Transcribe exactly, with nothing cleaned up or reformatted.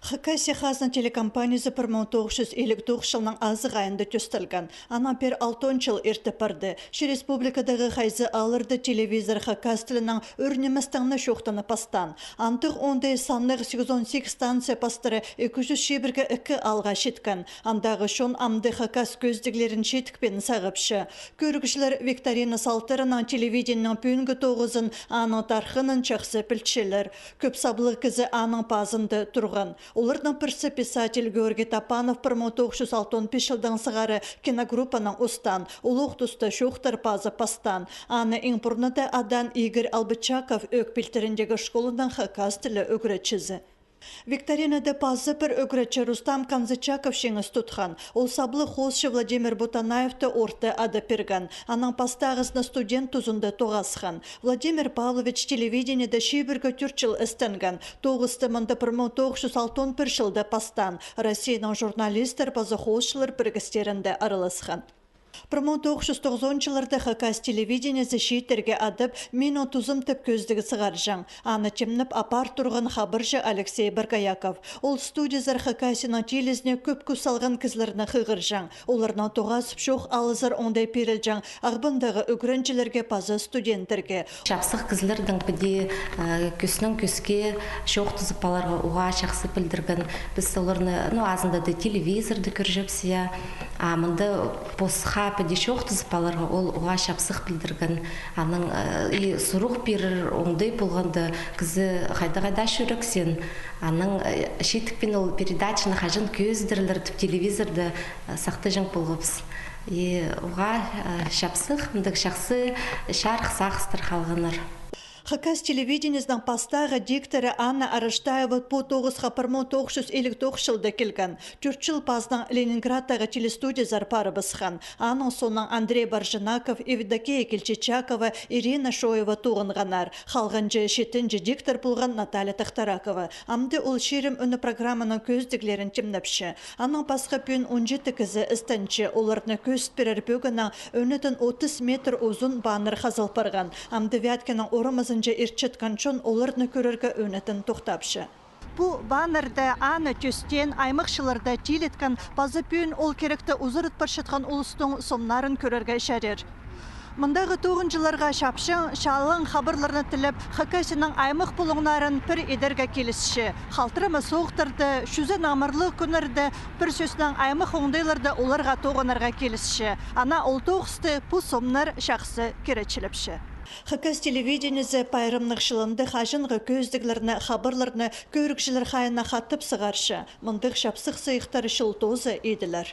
Хакасия хазна телекомпаниязы пір муң тоғыс чӱс илиг тоғыс чылның азығ айында тӧстелген. Анаң пеер алтон чыл иртіп парды. Че республикадағы хайзы аалларда телевизор хакас тілінең ӱр ниместең не чоохтанып пастаан. Андағ оңдай саннығ сигізон сигіс станция пастыра ікі чӱс чибіргі ікі аалға читкен. Андағы чон амды хакас кӧзідіглерін читікпин сағыпча. Кӧрігҷілер викторина салтарынаң телевидениенің пӱӱнгі тоғызын, аның тархынын чахсы пілчелер. Кӧп саблығ кізі аның пазында турған. Оларның пірсі писатель Георгий Топанов пір муң тоғыс чӱс алтон пис чылдаң сығара киногруппанаң устаан, улуғ туста чоохтар пазып пастаан. Аны иң пурнада адаан Игорь Албычаков, Ӧӧк пилтіріндегі школаның хакас тілі ӱгретчізі. Викторинада пазы пір ӱгретчі Рустам Канзычаков чиңіс тутхан. Ол саблығ хоосчы Владимир Бутанаевты орта адап пирген. Анаң пастағызын студент тузында тоғасхан. Владимир Павлович телевидениеде чибіргі тӧрт чыл істенген. Тоғысты мында пір муң тоғыс чӱс алтон пір чылда пастаан. Россияның журналистер паза хоосчылар пірігістерінде араласхан. Пір муң тоғыс чӱс тоғызон чылларда хакас телевидениезі чииттерге адап, «Минің тузым» тіп кӧзідіг сығарҷаң. Аны тимнеп апар турған хабарҷы Алексей Боргояков. Ол студиязар Хакасияның тилізіне кӧп кӱс салған кізілерні хығырҷаң. Оларнаң тоғасып чоох алызар оңдай пирілҷең Ағбандағы ӱгренҷілерге паза студенттерге. Чапсых кізілернең піди, э, кӧснең кӧске чоохтазып аларға уғаа чахсы пілдірген. Піс оларны, ну, азында даа телевизорда кӧрҷепсіг, я. А мында посха піди чоохтазып аларға ол уғаа чапсых пілдірген. Анаң, э, и сурығ пирер оңдай полғанда, кізі хайда-хайда чӧрерзің. Анаң, э, читікпин ол передачаны хаҷан кӧзідерлер тіп телевизорда, э, сахтаҷаң полғабыс. И уғаа, э, чапсых, мындағ чахсы чарых сағыстар халғаннар. Хакас телевидениезінің пастағы дикторы Анна Араштаева пу тоғысха пір муң тоғыс чӱс илиг тоғыс чылда килген. Тӧрт чыл пазынаң Ленинградтағы телестудиязар парыбысхан. Аның соонаң Андрей Боржинаков, Евдокия Кильчичакова, Ирина Шоева тоғынғаннар. Халғанҷы, читінҷі диктор полған Наталья Тахтаракова. Амды ол «Чирім ӱні» программаның кӧзідіглерін тимнепче. Анаң пасха пӱӱн он читі кізі істенче, оларны кӧзіт пирер пӧгінең ӧнетін отыс метр узун баннер хазыл парған. Амды Вяткиннің орамазынҷа иртчеткен чон оларны кӧрерге ӧнетін тохтапча. Пу баннерде аны тӧстеен, аймахчыларны тилеткен, паза пӱӱн ол киректі узаратпасчатхан улустың сомнарын кӧрерге чарир. Мындағы тоғынҷыларға чапчаң, чалаң хабарларны тілеп, Хакасияның аймах пулуңнарын пір идерге килісче. Халтырама соохтарда, чӱзен амырлығ кӱннерде, пір сӧснең, аймах оңдайларда оларға тоғынарға килісче. Ана ол тоғысты пу сомнар чахсы киречілепче. Хакас телевидениезі пайрамнығ чылында хаҷанғы кӧзідіглерні, хабарларны кӧрігҷілер хайиина хатап сығарча. Мындағ чапсых сыйыхтар чыл тооза иділер.